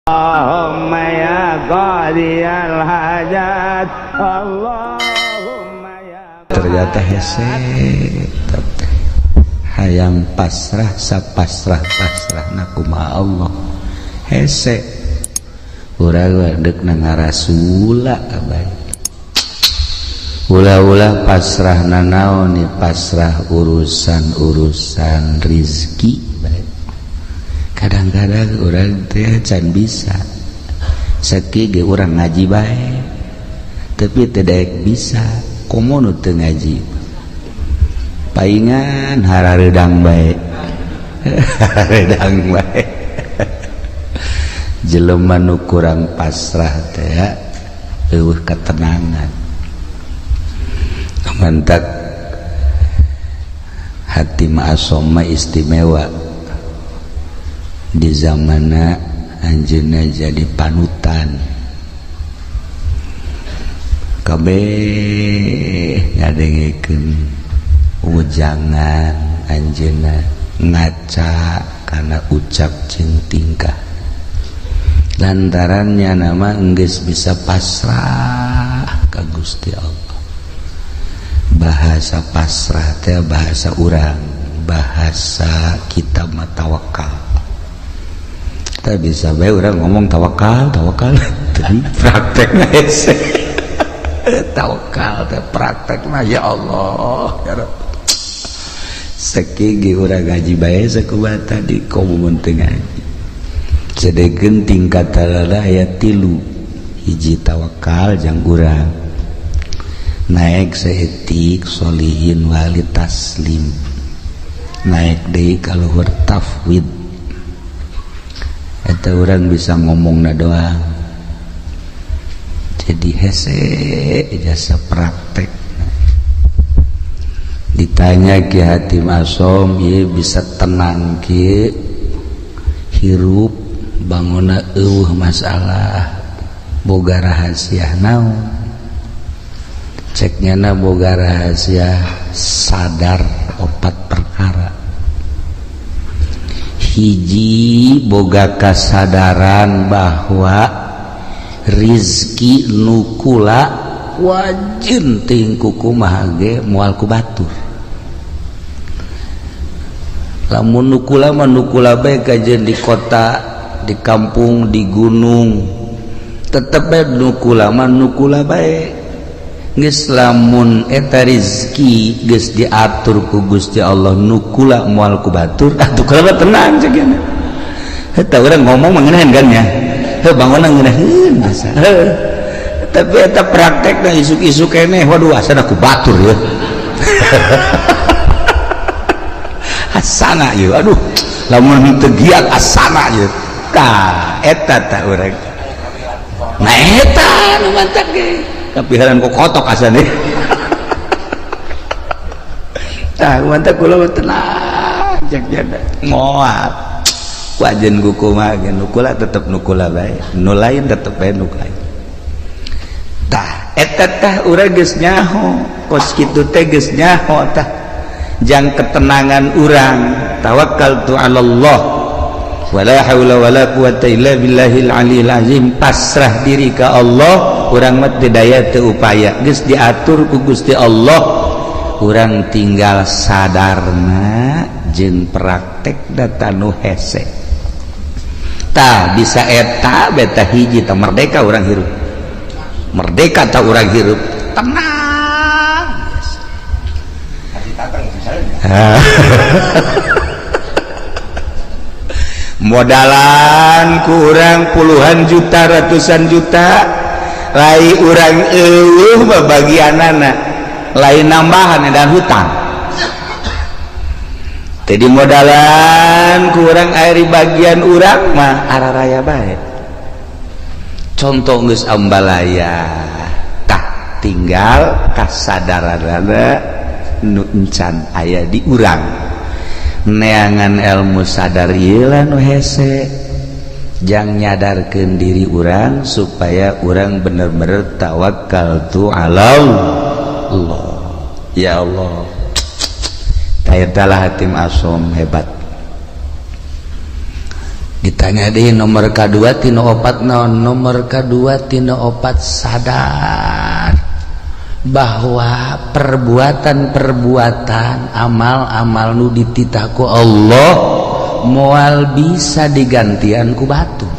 Allahumma ya qadiyal hajat, Allahumma ya. Ternyata hese teh hayang pasrah sapasrah pasrah na kumaha Allah hese urang deuk na ngarasula abay ulah-ulah pasrah nanaon ni pasrah urusan-urusan rizki bae. Kadang-kadang orang teh can bisa sakieu ge urang ngaji bae tapi teu daek bisa komo nu teu ngaji paingan harareudang bae harareudang bae jelema nu kurang pasrah teh eueuh ketenangan. Mantak hati ma'asoma istimewa di zamana anjeunna jadi panutan kabeh ngadengekeun ujangan anjeunna ngaca kana ucap jeung tingkah lantarannya nama enggeus bisa pasrah ka Gusti Allah. Bahasa pasrah teh bahasa urang, bahasa kita mah tawakal. Kita bisa bae urang ngomong tawakal, tawakal, tapi praktekna hese. Tawakal teh praktekna ya Allah, ya Rabb. Sakieu ge urang ngaji bae sakumaha tadi komo mun teu ngaji. Sadegeun tingkatanana aya 3, hiji tawakal jang urang. Naik saeutik solihin wali taslim. Naik deui ka luhur tafwid. Eta orang bisa ngomong na doang jadi hese jasa praktek. Ditanya Ki Hatim Asom ieu bisa tenang ki hirup bangunna eueuh masalah boga rahasia naon ceknya na boga rahasia sadar 4 perkara. Hiji boga kasadaran bahwa rizki nukula wajin ting kumaha ge moal ku batur. Lamun nukula mah nukula bae kajeun di kota, di kampung, di gunung tetep bae nukula mah nukula bae. Geus lamun eta rizki geus diatur ku Gusti Allah nukula moal ku batur atuh kula mah tenang cek nya. Eta urang ngomong mah ngeunaheun kan nya. Heuh bangunna ngeunaheun biasa. Heuh. Tapi eta praktekna isuk-isuk keneh waduh asana ku batur ya. Asana ieu aduh lamun teu giat asana ieu. Tah eta tah urang. Nah eta nu mantak ge. Kapiharan ku kotok asane. Tah mantap kula tenang cek jada. Moal. Wajen ku kumaha ge nukula tetep nukula bae. Nu lain tetep bae nu lain. Tah eta tah urang geus nyaho, kos kitu teh geus nyaho tah. Jang ketenangan urang tawakkaltu 'ala Allah wala haula wala quwata illa billahil aliyil azim, pasrah diri ka Allah. Urang mah teu daya teu upaya geus diatur ku Gusti Allah, urang tinggal sadarna jeung praktek data nu hese. Tah bisa eta beta hiji tah merdeka urang hirup, merdeka tah urang hirup tenang. Modalan kurang puluhan juta ratusan juta lai urang eueuh babagianana lain nambahan dan hutang. Jadi modalan kurang air bagian urang mah araraya bae. Contoh geus ambalaya tah tinggal kasadaranana nu encan aya di urang. Neangan ilmu sadar ieu lah nu hese jang nyadarkeun diri urang supaya urang bener-bener tawakal tu ala Allah. Ya Allah, tah eta lah Hatim Asom hebat. Ditanya deui nomor kadua tina opat naon? Nomor kadua tina opat sadar bahwa perbuatan-perbuatan amal-amal nu dititah ku Allah moal bisa digantian ku batur.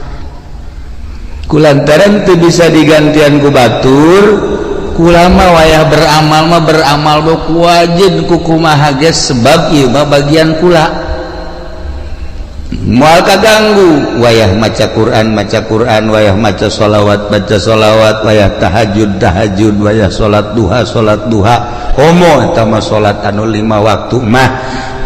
Kulantaran teu bisa digantian ku batur, kula mah wayah beramal mah beramal ku wajib ku kumaha ge sebab ieu mah bagian kula. Moal kaganggu wayah maca Quran maca Quran, wayah maca sholawat baca sholawat, wayah tahajud tahajud, wayah salat duha salat duha, komo eta mah salat anu 5 waktu mah,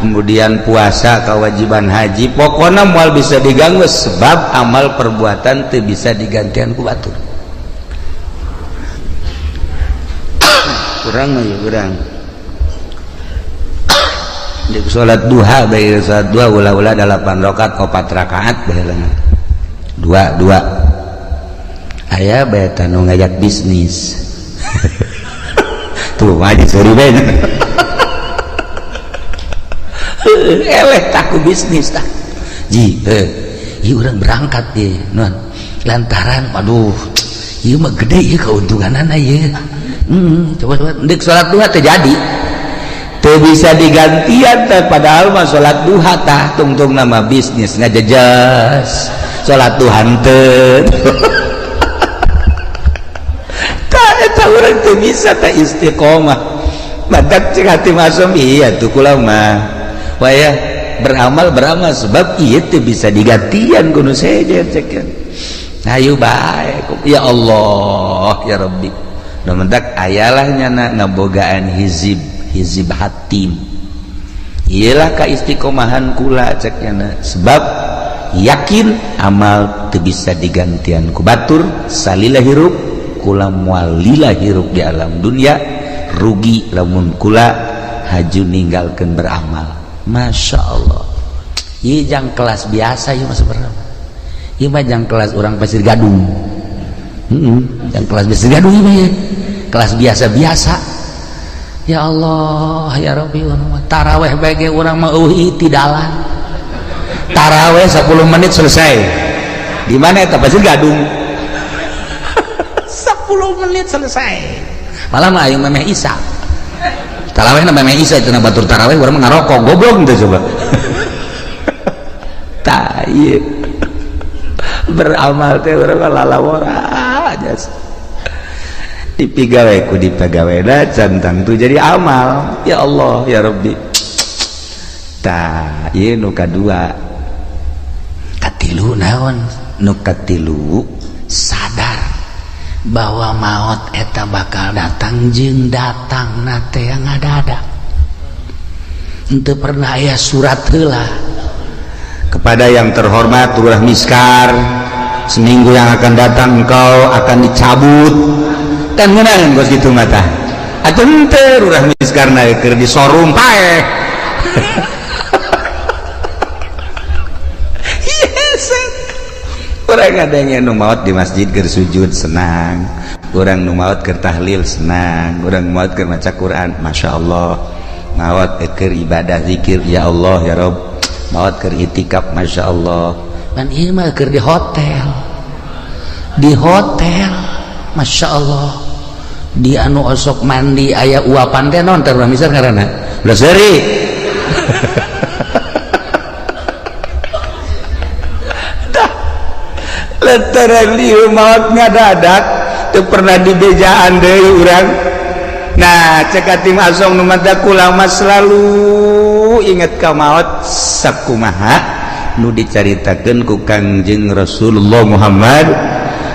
kemudian puasa kewajiban haji, pokona moal bisa diganggu sebab amal perbuatan teu bisa digantian ku batur. Kurang mah ya kurang. Di salat duha bae salat duha ulah-ulah 8 rakaat 4 rakaat bae leungeun. 2 2. Aya bae tanu ngajak bisnis. Tuh mah seuri bae. Eleh taku bisnis tah. Ji, ieu urang berangkat ieu, non. Lantaran aduh, ieu mah gede ieu keuntunganana ieu. Coba deuk salat duha teh jadi. Teu bisa digantian teh padahal mah salat duha tah tungtung nama bisnis ngajejas salat duha henteu. Tah eta urang teu bisa teh istiqomah. Badak cek hati masum iya tuh kula mah. Wayah beramal beramal sebab ieu teu bisa digantian kudu sejen cek. Ayo bae ya Allah ya Rabbi. Nu mentak ayalah nyana ngabogaan hizib hizib hatim. Iyalah ka istiqomahan kula cek nyana sebab yakin amal teu bisa digantian ku batur salila hirup kula moal lila hirup di alam dunia rugi lamun kula haju ninggalkeun beramal. Masya Allah, ieu jang kelas biasa ieu mah sebenarnya. Ieu mah jang kelas urang Pasir Gadung. Jang kelas Pasir Gadung ieu mah ya. Kelas biasa-biasa. Ya Allah, ya Rabbi, taraweh bae ge urang mah eueuh tidalan. Taraweh 10 menit selesai. Di mana eta Pasir Gadung? 10 menit selesai. Malah mah ayeuna memeh Isa. Taraweh na memeh Isa cenah batur taraweh urang mah ngarokok goblok teh coba. Tah ieu. Beramal teh urang mah lalawora aja. Dipigawe ku dipegawena can tangtu jadi amal. Ya Allah ya Rabbi. Tah ieu nu kadua. Katilu naon? Nu katilu sadar bahwa maut eta bakal datang jeung datang nate yang ada-ada. Henteu pernah aya surat heula. Kepada yang terhormat Lurah Miskar, seminggu yang akan datang engkau akan dicabut. Kan ngeunaan kos kitu mah tah. Atuh henteu Lurah Miskar na keur disorum paeh. Urang ada yang nu maot di masjid keur sujud senang, urang nu maot keur tahlil senang, urang maot keur maca Quran, masya Allah, maot keur ibadah zikir ya Allah ya Rob, maot keur itikaf masya Allah. Kan ieu mah keur di hotel, masya Allah, di anu osok mandi aya uapan teh naon teh urang misal ngaranna, ulah seuri. Lantaran lieu maot ngadadak teu pernah dibejaan deui urang. Nah, cek Hatim Asong nu mata kula mah selalu inget ka maot sakumaha nu dicaritakeun ku Kangjeng Rasulullah Muhammad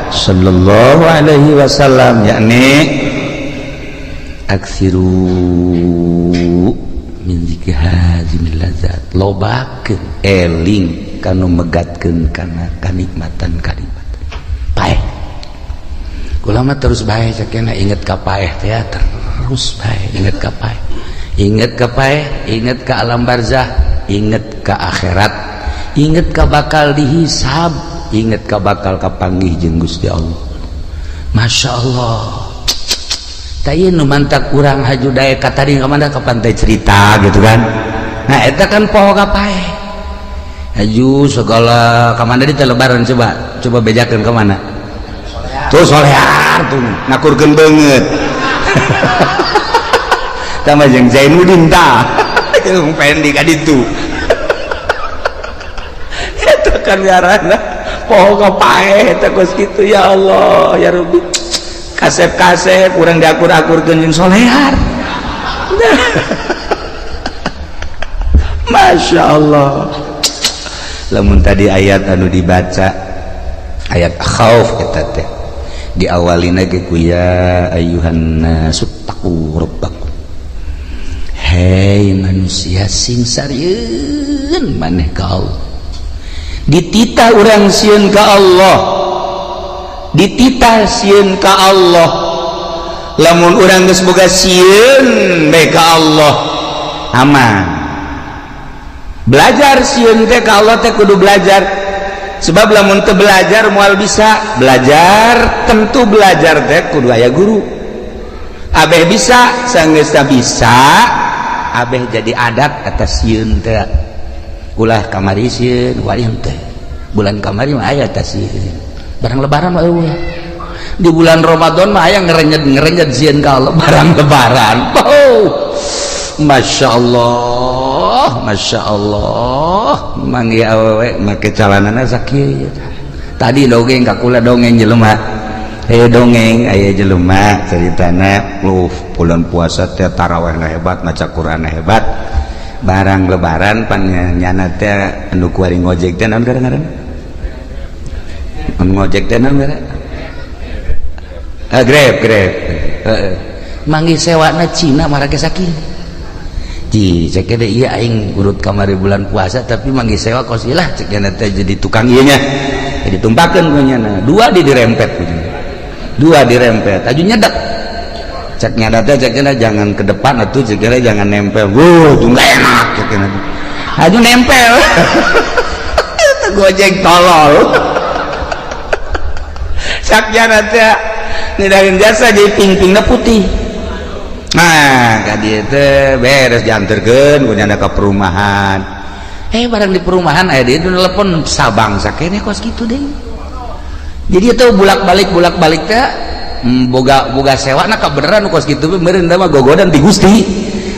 sallallahu alaihi wasallam, yakni aksiru min zikri hazimil lazat, lobakeun eling kanu megatkeun kana kanikmatan kanikmatan paeh. Kula mah terus bae cekena inget ka paeh teh terus bae inget ka paeh, inget ka paeh, inget ka alam barzah, inget ka akhirat, inget ka bakal dihisab, inget ka bakal kapanggih jeung Gusti Allah. Masya Allah. Tah ieu nu mantak urang haju daek ka tadi ka mana ka pantai cerita gitu kan. Nah eta kan poho ka paeh. Aju segala kamana di Lebaran, coba coba bejakeun ke mana tuh. Solear tuh ngakurkeun beungeut tambah jeung Zainuddin tah jeung Fendi ka ditu. Eta kan ngaranna poho paeh eta kos kitu. Ya Allah ya Rabbi, kasep-kasep urang diakur-akurkeun jeung solear. Masya Allah, lamun tadi ayat anu dibaca ayat khauf eta teh diawalina ge ku ya ayyuhan nasu taqu rabbakum, hei manusia, sing sarieun maneh ka Allah. Dititah urang sieun ka Allah, dititah sieun ka Allah. Lamun urang geus boga sieun bae ka Allah, aman. Belajar sieun teh ka Allah teh kudu belajar, sebab lamun teu belajar moal bisa. Belajar tentu belajar teh kudu aya guru abeh bisa. Sanggeus bisa abeh jadi adat atas sieun teh, ulah kamari sieun, wali teh bulan kamari mah aya teh sieun. Barang Lebaran mah eueuh. Di bulan Ramadan mah aya ngerenyet-ngerenyet sieun ka Allah. Barang Lebaran, oh Masya Allah, Masya Allah, manggih awewe make calanana sakieu. Tadi dongeng ka kula, dongeng jelema, aya dongeng, aya jelema ceritana lu bulan puasa teh tarawehna hebat, maca Qur'an hebat. Barang Lebaran pan nyana teh anu kuari ngojek teh naon ngaranna? Anu ngojek teh naon ngaranna? Ah, Grab, Grab. Heeh, manggih sewana Cina marake sakieu. Ji, cek deh, iya aing urut kamari bulan puasa tapi manggih sewa kos lah, cek teh jadi tukang ieu nya. Jadi tumpakeun ku nyana. Dua di dirempet ku. Dua dirempet. Aju nyedak. Cek nyada teh cek jangan ke depan atuh, cek jangan nempel. Wuh, tuh enggak enak cek. Aju nempel. Itu Gojek tolol. Cek nyada teh ngedahin jasa jadi ping-pingna putih. Nah, ka dieu teh beres dianterkeun ku nyana ka perumahan. Eh, barang di perumahan aya dia telepon Sabang sakene kos kitu deh. Jadi itu bolak-balik bolak-balik teh boga boga sewa na kabeneran kos kitu meureun mah gogodan ti Gusti.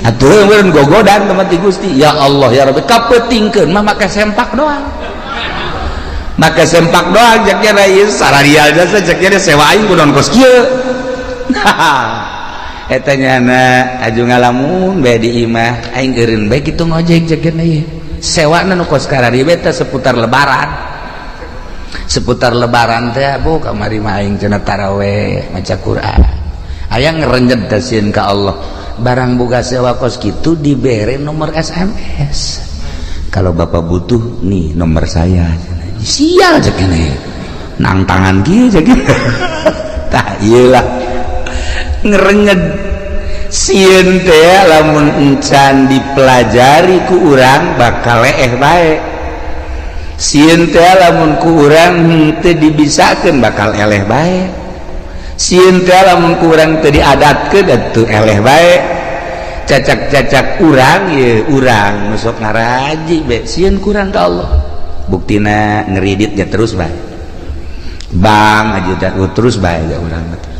Atuh meureun gogodan teman ti Gusti. Ya Allah ya Rabbi, kapetingkeun mah make sempak doang. Make sempak doang cek nya ieu sararial jasa cek nya sewa aing kunaon kos kieu. Eta nyana aju ngalamun bae di imah aing eureun bae kitu ngojek cek nya ieu. Sewana nu kos karari bae teh seputar Lebaran. Seputar Lebaran teh bu kamari mah aing cenah taraweh maca Quran. Aya ngerenjet teh sieun ka Allah. Barang boga sewa kos kitu dibere nomor SMS. Kalau bapak butuh nih nomor saya. Sial cek nya. Nang tangan kieu cek. Tah ieu lah ngerenyet sieun teh lamun encan dipelajari ku urang bakal leeh bae. Sieun teh lamun ku urang henteu dibisakeun bakal eleh bae. Sieun teh lamun ku urang teu diadatkeun atuh eleh bae. Cacak-cacak urang ye urang nu sok ngaraji bae sieun kurang ka Allah. Buktina ngeridit ya terus bae. Bang aja terus bae ya urang mah.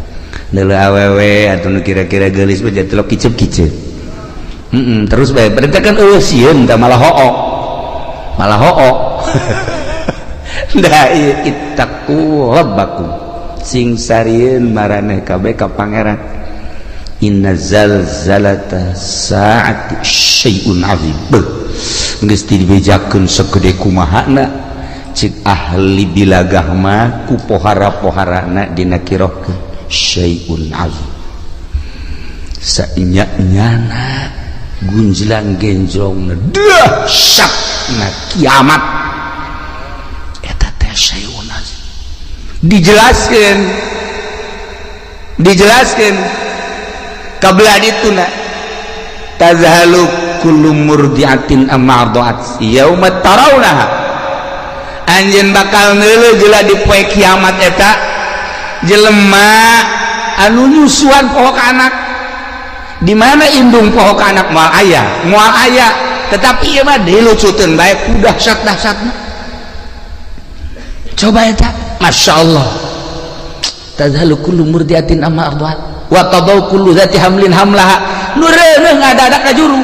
Neuleuh awewe atuh nu kira-kira geulis mah jadi telok kicep-kicep. Terus bae berarti kan eueuh sieun tah, malah ho'o. Malah ho'o. Da ieu ittaqu rabbakum. Sing sarieun maraneh kabeh ka Pangeran. Inna zalzalata saati syai'un azim. Beuh, geus dibejakeun segede kumahana cek ahli bilagah mah ku pohara-poharana dina kirohkeun syai'un azim. Sainya-nyana gunjlang genjrongna dahsyatna kiamat eta teh syai'un azim. Dijelaskeun, dijelaskeun kabelah dituna tazhalu kullu murdiatin amma arda'at yauma tarawnaha. Anjeun bakal neuleuh jeula di poe kiamat eta jelema anu nyusuan poho ka anak. Di mana indung poho ka anak? Moal aya, moal aya. Tetapi ieu mah dilucuteun bae ku dahsyat-dahsyatna. Coba eta, Masya Allah. Tadhalu kullu murdiatin amma arda'at wa tadau kullu dzati hamlin hamlaha. Nu reuneuh ngadadak ka juru,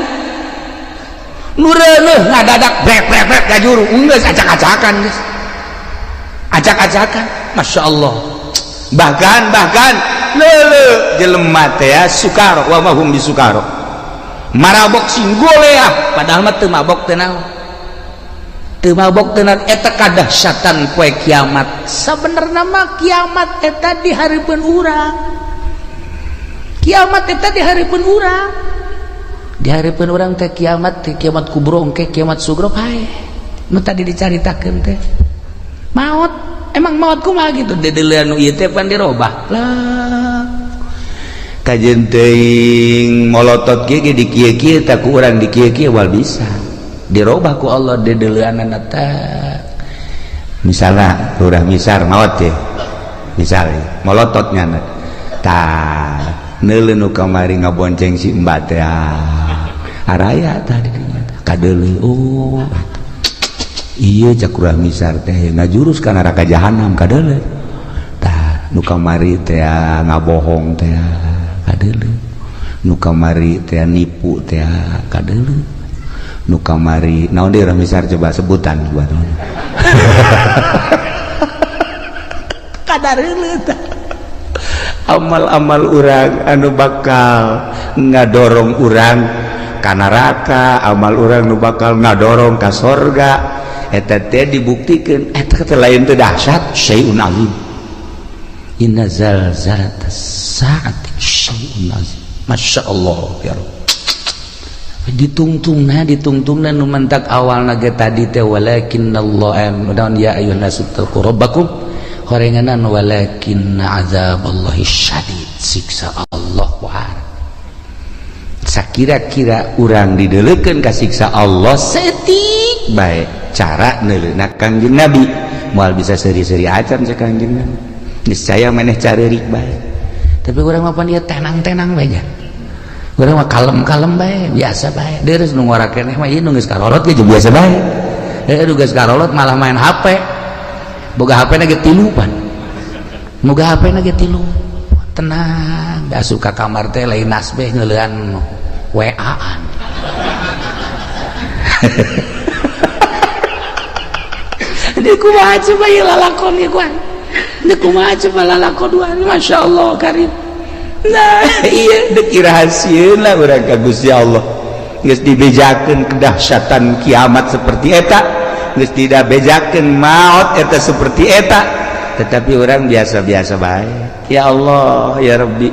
nu reuneuh ngadadak brek brek brek ka juru. Geus acak-acakan, geus acak-acakan. Masya Allah. Bahkan bahkan lele jelema teh ya sukaro wa ma hum bisukaro, marabok sing goleah, padahal mah teu mabok teu naon, teu mabok teu naon. Eta kadahsyatan poe kiamat. Sabenerna mah kiamat eta di hareupeun urang, kiamat eta di hareupeun urang, di hareupeun urang teh kiamat teh, kiamat kubro engke, kiamat sugro pae nu tadi dicaritakeun teh. Maot emang maot kumaha gitu, dedelean nu ieu teh pan dirobah lah. Kajen teuing molotot kieu ge di kieu-kieu tak ku urang di kieu-kieu wal bisa dirobah ku Allah dedeleanana teh. Misalnya Lurah Misar maot teh, misalnya molotot nyana tah, neuleuh nu kamari ngabonceng si Mbak teh, araya tah di dinya kadeuleu. Oh iya, cak Lurah Misar teh ngajurus ka neraka jahanam, kadeuleu tah. Nu kamari teh ngabohong teh, kadeuleu. Nu kamari teh nipu teh, kadeuleu. Nu kamari naon deui, Lurah Misar, coba sebutan buat Kadareuleuh tah. Amal-amal urang anu bakal ngadorong urang ka neraka, amal urang nu bakal ngadorong ka sorga, eta teh dibuktikan. Eta teh lain teh dahsyat, syai'un azim. Inna zalzalatas saati syai'un azim. Masya Allah ya Rabb. Ditungtungna, ditungtungna nu mantak awalna ge tadi teh walakinnallah naon, ya ayyuhan nasu taqu rabbakum, horenganan walakinna azaballahi syadid, siksa Allah wahar. Sakira-kira urang dideleukeun ka siksa Allah setik bae cara neuleuna Kangjeng Nabi, moal bisa seuri-seuri acan cek Kangjeng Nabi, niscaya maneh careurik bae. Tapi urang mah pan ieu tenang-tenang bae nya, urang mah kalem-kalem bae, biasa bae. Deres nu ngora keneh mah ieu nu geus karolot ge biasa bae. Nu geus karolot malah main HP, boga HP na ge tilu pan, boga HP na ge tilu, tenang. Asup ka kamar teh lain nasbeh, ngeulean WA-an. Di kumaha coba ieu lalakon ieu kuan, di kumaha coba lalakon dua. Masya Allah karim. Nah iya, dek rahasieun lah urang ka Gusti Allah. Geus dibejakeun kedahsyatan kiamat seperti eta, geus tidak bejakeun maot eta seperti eta, tetapi orang biasa-biasa bae. Ya Allah ya Rabbi.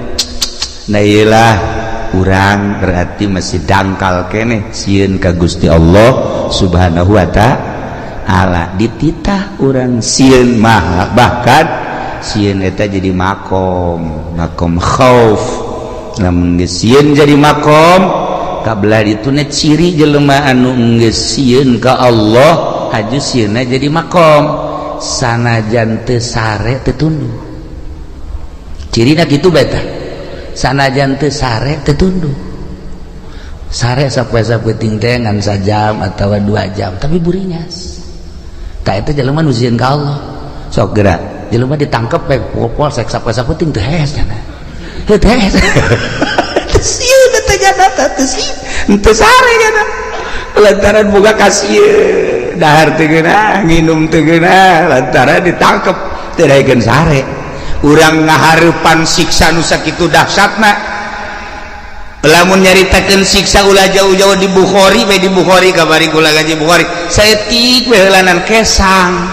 Nah iyalah, urang berarti masih dangkal keneh sieun ka Gusti Allah Subhanahu wa ta'ala. Dititah urang sieun mah, bahkan sieun eta jadi makom, makom khauf. Lamun geus sieun jadi makom kabelah dituna ciri jelema anu geus sieun ka Allah, haju sieunna jadi makom sanajan teu sare teu tunduh. Cirina kitu bae tah, sanajan teu sare teu tunduh. Sare sapoe-sapoe teh ngan sajam atawa 2 jam tapi buringas. Tah eta jelema nu sieun ka Allah. Sok gerak jelema ditangkep bae polsek sapoe-sapoe teu hees cenah, heuh teu hees. Teu sieun teh jana, teu sieun teu sare jana, lantaran boga kasieun. Dahar teu geunah, nginum teu geunah, lantaran ditangkep teu daekeun sare. Urang ngahareupan siksa nu sakitu dahsyatna. Lamun nyaritakeun siksa ulah jauh-jauh, di Bukhari bae, di Bukhari kabari kula gaji Bukhari saeutik we heulanan kesang.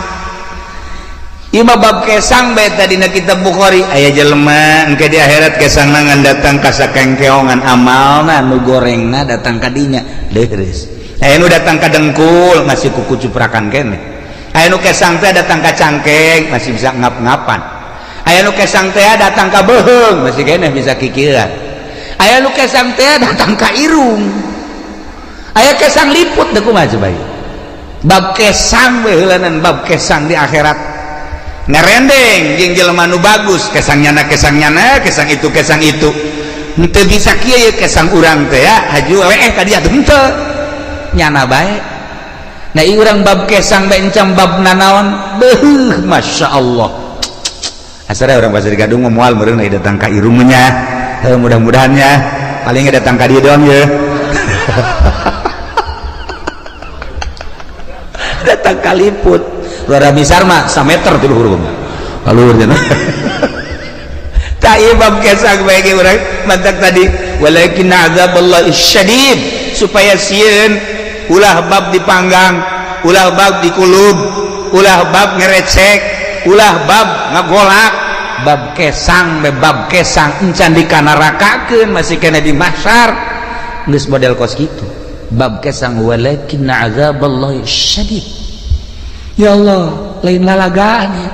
Ieu mah bab kesang bae tadina kitab Bukhari. Aya jelema engke di akhirat kesangna ngan datang ka sakengkeongan amalna nu gorengna datang ka dinya leureus. Aya nu datang ka dengkul masih kuku cuprakan keneh. Aya nu kesang teh datang ka cangkeng masih bisa ngap-ngapan. Aya nu kesang teh datang ka beuheung masih keneh bisa kikieuan. Aya nu kesang teh datang ka irung. Aya kesang liput deui, kumaha coba ieu? Bab kesang we heulanan, bab kesang di akhirat ngarendeng jeung jelema nu bagus, kesang nyana, kesang nyana, kesang itu, kesang itu. Henteu bisa kieu ye kesang urang teh ya haju we ka dia henteu. Nyana bae. Nah, ieu urang bab kesang bae encam bab nanaon. Beuh, Masya Allah. Asal orang Pasir Gadung moal meureun datang ka irungnya. Heuh, mudah-mudahannya paling datang ka dieu doang ya. Datang kaliput. Luar besar mah sameter ti luhur mah. Kaluhur cenah. Tak ieu bab kesang bae ge urang mantak tadi walakin azaballahi syadid supaya sieun ulah bab dipanggang, ulah bab dikulub, ulah bab ngerecek, ulah bab ngagolak, bab kesang be bab kesang encan dikanarakakeun masih kena di mahsyar geus model kos kitu. Bab kesang walakin azaballahi syadid. Ya Allah, lain lalagaan ya.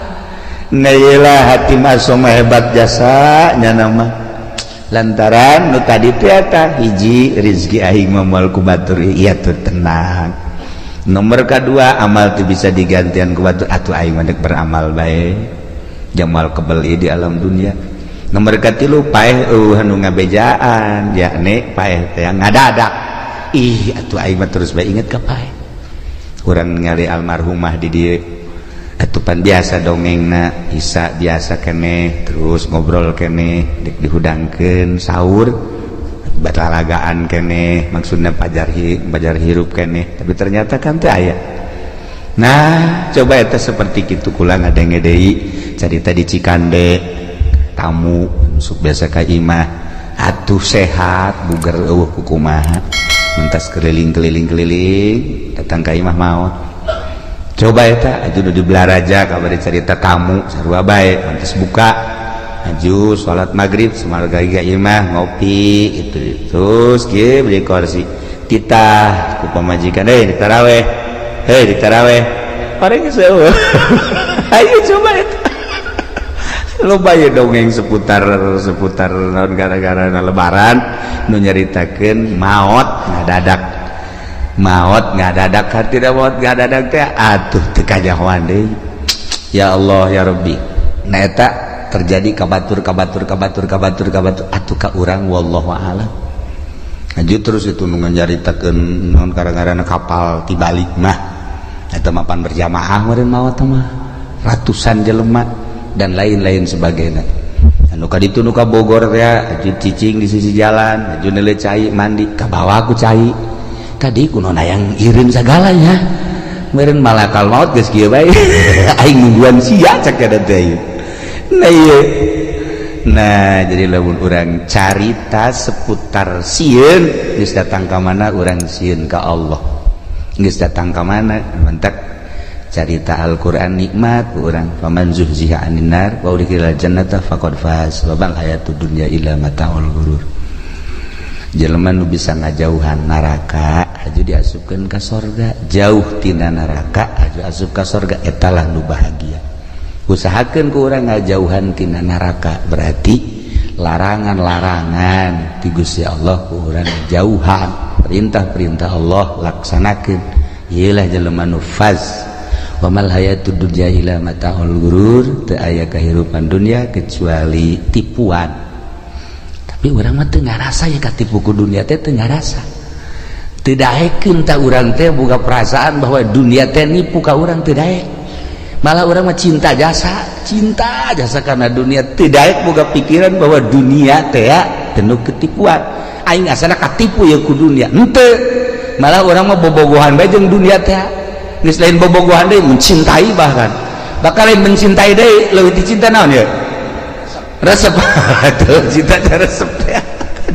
Nah iyalah Hatim Asom hebat jasa nya nama lantaran nu tadi teh eta hiji rizki aing mah moal ku batur ieu tuh tenang. Nomor kedua amal tuh bisa digantian ku batur atuh aing mah beramal bae jamal kebeli di alam dunia. Nomor katilu paeh eueuh anu ngabejaan yakni paeh teh ngadadak. Ih atuh aing mah terus bae inget ka paeh. Urang ningali almarhumah di dieu atupan biasa dongengna isa biasa keneh terus ngobrol keneh dek dihudangkeun sahur batalagaan keneh maksudna pajar hirup keneh tapi ternyata kan teu aya. Nah coba eta seperti kitu kula ngadenge deui carita di Cikande tamu masuk biasa ka imah atuh sehat bugar eueuh kukumaha mentas keliling-keliling-keliling datang ka imah maot. Coba eta aju nu di Belaraja kabar cerita tamu sarua bae pantes buka aju salat maghrib samarga ka imah ngopi itu terus kieu beli kursi titah ku pamajikan heuh ditaraweh heuh ditaraweh paling geus eueuh. Ayo coba eta loba ye dongeng seputar seputar naon gara-gara lebaran nu nyaritakeun maot ngadadak maot ngadadak hati maot ngadadak teh atuh teu kajahoan deui. Ya Allah ya Rabbi. Nah eta terjadi kabatur kabatur kabatur kabatur kabatur atuh ka urang wallahu a'lam. Aju terus itu nu nyaritakeun naon gara-gara kapal tibalik mah eta mapan berjamaah meureun maot mah ratusan jelema dan lain-lain sebagainya. Anu ka ditu nu ka Bogor teh aju cicing di sisi jalan aju neuleuh cai mandi ka bawa ku cai tadi kuno hayang irin segalanya meureun malakal maut geus kieu bae aing nungguan sia cek eta teh. Nah ieu nah jadi lamun urang carita seputar sieun geus datang ka mana urang sieun ka Allah geus datang ka mana mantak carita Al-Qur'an nikmat urang faman zuhziha 'anil nar wa udkhilal jannata faqad faz wa mal hayatud dunya illa mataul ghurur. Jelema nu bisa ngajauhan neraka aju diasupkeun ka sorga, jauh tina neraka aju asup ka sorga etalah nu bahagia. Usahakeun ku urang ngajauhan tina neraka berarti larangan-larangan ti Gusti Allah ku urang jauhan, perintah-perintah Allah laksanakeun. Ieu lah jelema nu faz. Wa mal hayatud dunya illa mataul ghurur, teu aya kahirupan dunia kecuali tipuan. Tapi urang mah teu ngarasa ya katipu ku dunia teh teu ngarasa. Teu daekeun ta urang teh boga perasaan bahwa dunia teh nipu ka urang teu daek. Malah urang mah cinta jasa karena dunia teu daek boga pikiran bahwa dunia teh penuh ketipuan. Aing asana katipu ya ku dunia. Henteu. Malah urang mah bobogohan bae jeung dunia teh. Geus lain bobogohan deui mencintai bahkan. Bakal lain mencintai deui leuwih dicinta naon ya? Resep. Tuh cinta teh resep teh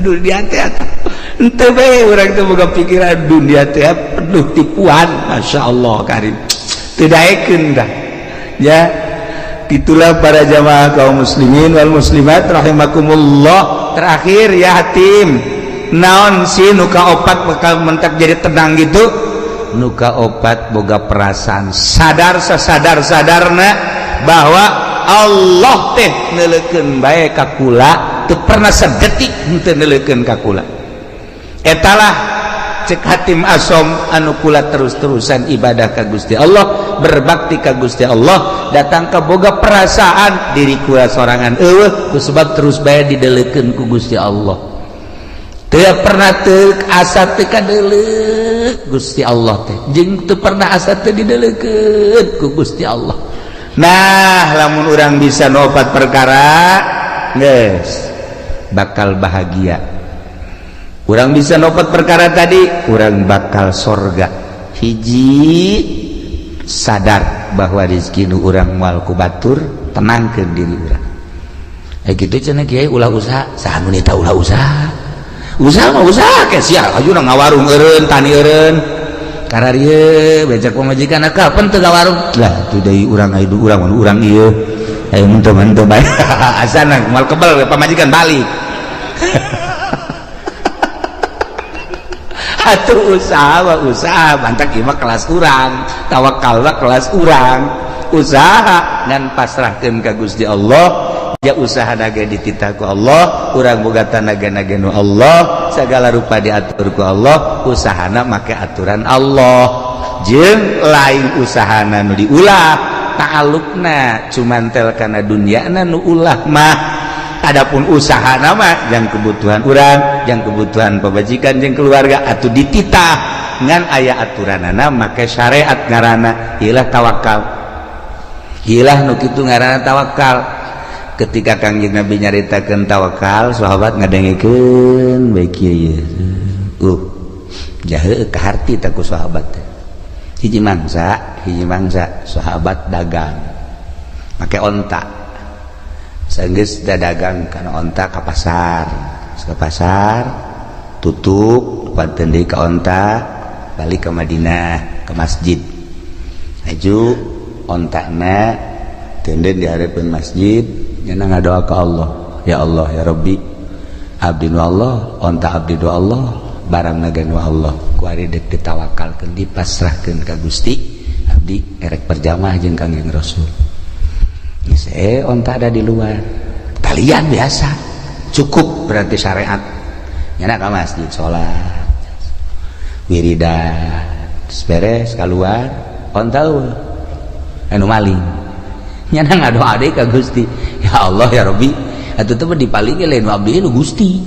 dunia teh henteu bae urang teh boga pikiran dunia teh penuh tipuan. Masya Allah karim teu daekeun dah ya. Itulah para jamaah kaum muslimin wal muslimat rahimakumullah. Terakhir ya Hatim naon sih nuka opat bakal mentak jadi tenang gitu. Nuka opat boga perasaan sadar sasadar sadarna bahwa Allah teh neuleukeun bae ka kula teu pernah sedetik henteu neuleukeun ka kula. Etalah cek Hatim Asom anu kula terus-terusan ibadah ka Gusti Allah, berbakti ka Gusti Allah, datang ka boga perasaan diri kula sorangan eueuh ku sebab terus bae dideleukeun ku Gusti Allah. Teu pernah teu asa teu kadeuleuk Gusti Allah teh, jeung teu pernah asa teu dideulekeun ku Gusti Allah. Nah, lamun urang bisa nopat perkara, geus bakal bahagia. Urang bisa nopat perkara tadi, urang bakal sorga. Hiji, sadar bahwa rezeki nu urang moal ku batur, tenangkeun diri urang. Eh, gitu cenah kiai, ulah usaha. Saha nu nita ulah usaha? Usaha mah usaha ke sia, aju ngawarung eureun, tani eureun. Kararieu becak pamajikan, kapan teu ngawarung? Lah, tuh deui urang aya urang urang ieu. Ayo mun teu bae. Asana moal kebel pamajikan balik. Atuh usaha mah usaha, bantak ieu mah kelas urang, tawakal mah kelas urang. Usaha ngan pasrahkeun ka Gusti Allah. Ya, usaha naga dititah ku Allah, urang boga tanaga naga nu Allah, segala rupa diatur ku Allah, usahana make aturan Allah. Jeung lain usahana nu diulah, ta'alluqna cuman tel kana dunyana nu ulah mah. Adapun usahana mah yang kebutuhan urang, yang kebutuhan pamajikan jeung keluarga atuh dititah ngan aya aturanana make syariat, ngaranna ilah tawakal. Ilah nu kitu ngaranna tawakal. Ketika Kangjeng Nabi nyaritakeun tawakal, sahabat ngadengekeun bae kieu. Jahe kaharti ta ku sahabat teh. Hiji mangsa sahabat dagang make onta. Sanggeus dagang kana onta ka pasar. Ka pasar tutup panten deui ka onta, balik ke Madinah, ke masjid. Aju ontana tenden di hareupeun masjid, nyana ngadoa ka Allah, ya Allah ya Rabbi, abdi nu Allah, onta abdi nu Allah, barang naga nu Allah, kuari dek ditawakalkeun, dipasrahkeun ka Gusti, abdi erek berjamaah jeung Kangjeng Rasul. Geus onta ada di luar talian biasa, cukup berarti syariat. Nyana ka masjid salat wiridan, beres keluar, onta eueuh, anu maling. Nyana ngadoa deui ka Gusti, ya Allah ya Rabbi, atuh teh dipaling lain abdi nu Gusti,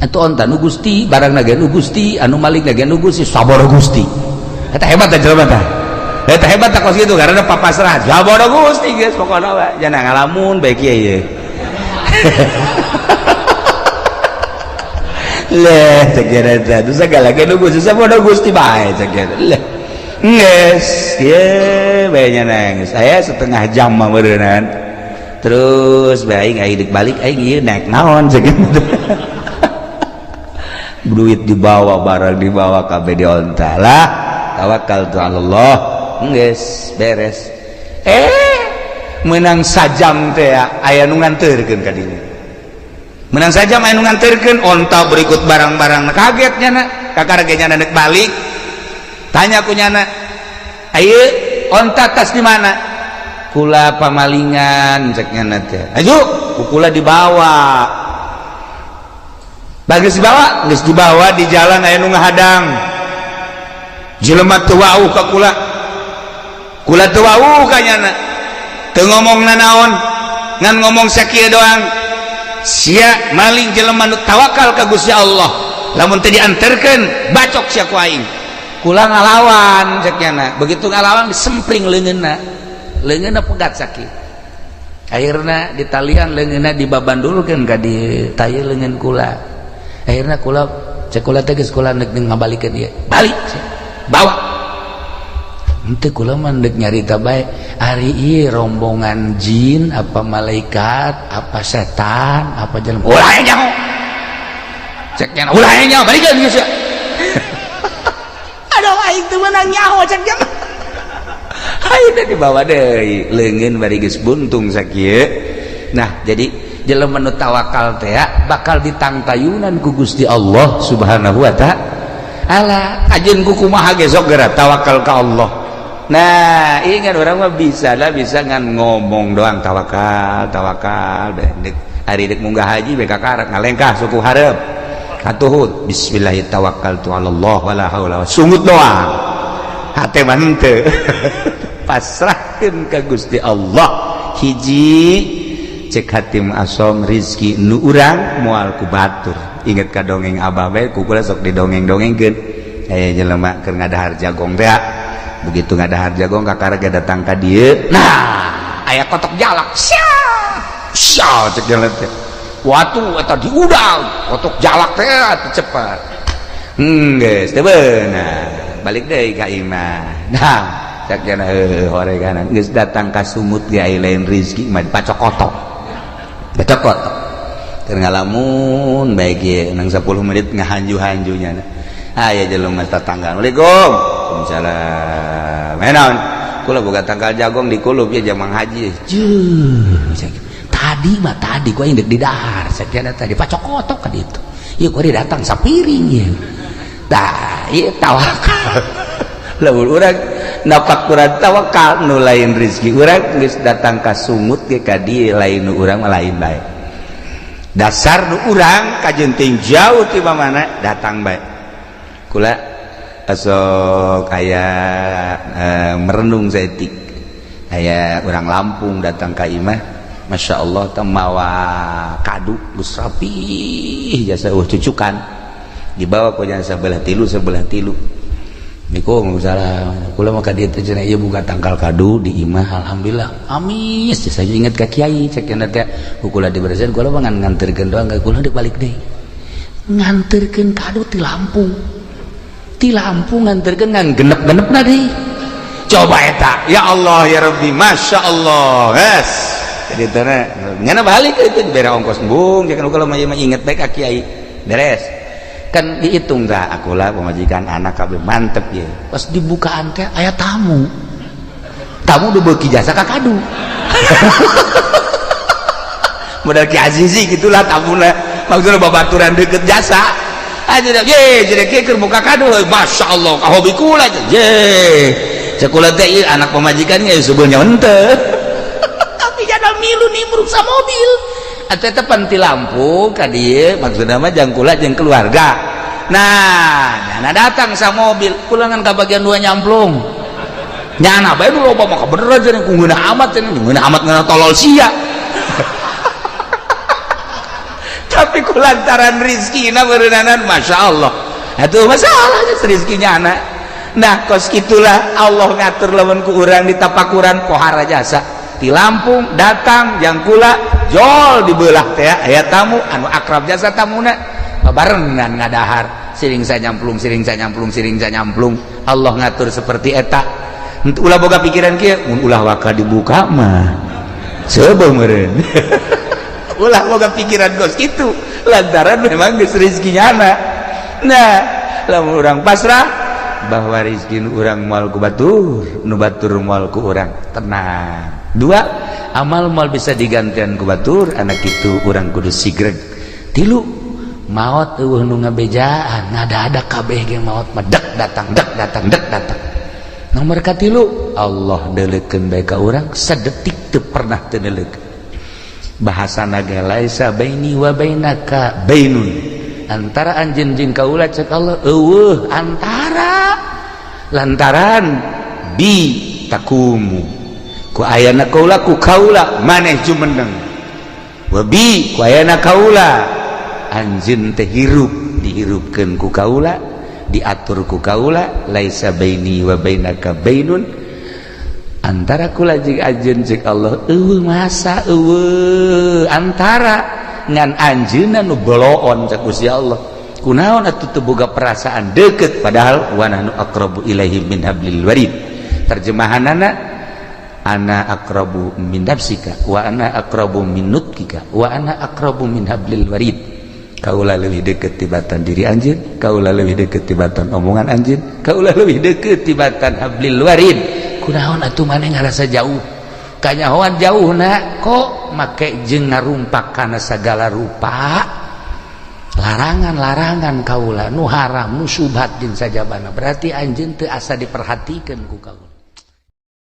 atuh onta nu Gusti, barang naga nu Gusti, anu maling naga nu Gusti, sabar Gusti. Eta hebat teh jelema teh, eta hebat teh kos kitu karena papasrah, sabar Gusti. Geus pokona we jana ngalamun bae kieu ye. Leh, cek eta teh segala ge nu Gusti, sabar Gusti bae cek eta. Leh, geus kieu bae nya, saya setengah jam mah meureunnan. Terus bae aing deuk balik, aing ieu naik naon cek. Duit dibawa, barang dibawa, kabeh di onta lah. Tawakal tu Allah, geus beres. Menang sajam teh aya nu nganterkeun ka dieu. Menang sajam aya nu nganterkeun onta berikut barang-barang. Kaget nyana, kakara ge nyana deuk balik. Tanya ku nyana, ayo onta tas di mana? Kula pamalingan cek nyana teh. Ayo kula dibawa. Bagus dibawa, geus dibawa di jalan aya nu ngahadang. Jelema teu wauh ka kula. Kula teu wauh ka nyana. Teu ngomong nanaon, ngan ngomong sakieu doang. Sia maling jelema nu tawakal ka Gusti Allah. Lamun teu dianterkeun, bacok sia ku aing. Kula ngalawan cek nyana. Begitu ngalawan disempring leungeunna. Leungeunna pegat sakit. Akhirna ditalian leungeunna, dibabandulkeun ka di taye leungeun kula. Akhirna kula cek kula teh geus kula neuk ngabalikeun ieu. Balik bawa. Henteu, kula mah deuk nyarita bae. Ari ieu rombongan jin apa malaikat apa setan apa jelema? Ulah nyaho. Cek nyana ulah nyaho, balikeun geus ya. Aduh, aing teu meunang nyaho cek nyana. Aing teh dibawa deui leungeun bari geus buntung sakieu. Nah, jadi jelema nu tawakal teh bakal ditangtayunan ku Gusti Allah Subhanahu wa ta'ala. Kajeun ku kumaha ge sok geura tawakal ka Allah. Nah, ingat orang mah bisa lah, bisa ngan ngomong doang tawakal, tawakal dek ari dek munggah haji bae kakarak ngalengkah suku hareup. Katuhut bismillah tawakkaltu ala Allah wala haula, sungut doang. Hate mah henteu. Pasrahkeun ka Gusti Allah. Hiji, cek Hatim Asom rizki nu urang moal ku batur. Inget ka dongeng abah bae ku kula sok didongeng-dongengkeun. Aya jelema keur ngadahar jagong teh. Begitu ngadahar jagong kakara ge datang ka dieu. Nah, aya kotok jalak. Sia! Sia cek jelema teh. Watu eta diudang, kotok jalak teh atuh cepat. Geus teu beunang. Balik deui ka imah. Nah, cek jana heueuh horeganan geus datang ka sumut ge aya lain rizki mah dipacokotok. Pacokotok. Keur ngalamun bae ge nang 10 menit ngahanju-hanjunya. Aya jelema tetangga. Assalamualaikum. Waalaikumsalam. Naon? Kula boga tangkal jagong di kulub ya jamang haji. Jeuh, tadi mah tadi gua indek di dahar, sakiana tadi pacokotok ka ditu. Ieu gua datang sapiring ieu. Tah, ieu tawakal. Lamun urang napak kurang tawakal nu lain rezeki urang geus datang ka sungut ge ka dieu lain nu urang mah lain bae. Dasar nu urang kajenting jauh ti mana datang bae. Kula asok aya merenung saeutik. Aya urang Lampung datang ka imah, Masya Allah teh mawa kadu geus rapih jasa eueuh cucukan. Dibawa ku jasa sebelah tilu sebelah tilu. Waalaikumsalam. Kula mah ka dieu teh cenah ieu buka tangkal kadu di imah alhamdulillah. Amis saya inget ka kiai cek cenah teh kula dibersihan kula mah ngan nganterkeun doang ka kula dibalik deui. Nganterkeun kadu ti Lampung. Ti Lampung nganterkeun ngan genep-genepna deui. Coba eta, ya Allah ya Rabbi, Masya Allah. Yes. Jadi teh nyana balik itu dibere ongkos embung jangan kula mah inget bae ka kiai. Beres. Kan dihitung dah akulah pemajikan anak kabeh mantep ya. Pas dibukaan teh aya tamu. Tamu udah beuki jasa ka kadu. Modal Ki Azizi gitulah tamuna. Maksudna babaturan deket jasa. Aja ye jadi kieu keur buka kadu Masya Allah ka hobi kula ye. Cek kula teh ieu anak pemajikannya sebenarnya henteu. Tapi jada milu nimbrung sa mobil. Atuh eta pan ti Lampung ka dieu maksudna mah jang kula jeung keluarga. Nah, nyana datang sa mobil, kulangan ka bagian dua nyamplung. Nyana bae nu loba mah bener aja ku ngeunah amat cenah, ngeunah amat ngeunah tolol sia. Tapi ku lantaran rizkina beureunanan Masya Allah. Atuh masalahnya rizkinya anak. Nah, kos itulah Allah ngatur lamun ku urang ditapakuran pohara jasa. Di Lampung datang jang kula jol dibelah teh aya tamu anu akrab jasa tamuna babarengan ngadahar siring sanyamplung siring sanyamplung siring sanyamplung. Allah ngatur seperti eta. Henteu ulah boga pikiran kieu mun ulah waka dibuka mah seubeuh meureun. Ulah boga pikiran kos kitu lantaran memang geus rezekinya anak. Nah, lamun urang pasrah bahwa rezeki nu urang moal ku batur, nu batur moal ku urang tenang. Dua, amal moal bisa digantian ku batur, anak itu urang kudu sigreg. Tilu, maot eueuh nu ngabejaan, ngada-ada kabeh ge maot mah dek datang, dek datang, dek datang. Nomor katilu, Allah deuleukeun bae ka urang sadetik teu pernah teu deuleukeun. Bahasana ge laisa baini wa bainaka bainun. Antara anjeun jeung kaula cek Allah eueuh antara lantaran bi takumu ku ayana kaula ku kaula maneh jumeneng wa bi ku ayana kaula anjeun teh hirup dihirupkeun ku kaula diatur ku kaula laisa baini wa bainaka bainun antara kula jeung anjeun cek Allah eueuh masa eueuh antara ngan anjeunna nu boloon cek Gusti Allah kunaon atuh teu boga perasaan deukeut padahal wa nahnu aqrabu ilaihi min hablil warid terjemahanana ana aqrabu min nafsika wa ana aqrabu min nutkika wa ana aqrabu min hablil warid kaula leuwih deukeut tibatan diri anjeun kaula leuwih deukeut tibatan omongan anjeun kaula leuwih deukeut tibatan hablil warid kunaon atuh maneh ngarasa jauh kanyahoan jauh na kok make jeung ngarumpak kana sagala rupa larangan-larangan kaula nu haram nu subhat jeung sajabana berarti anjeun teu asa diperhatikeun ku kaula.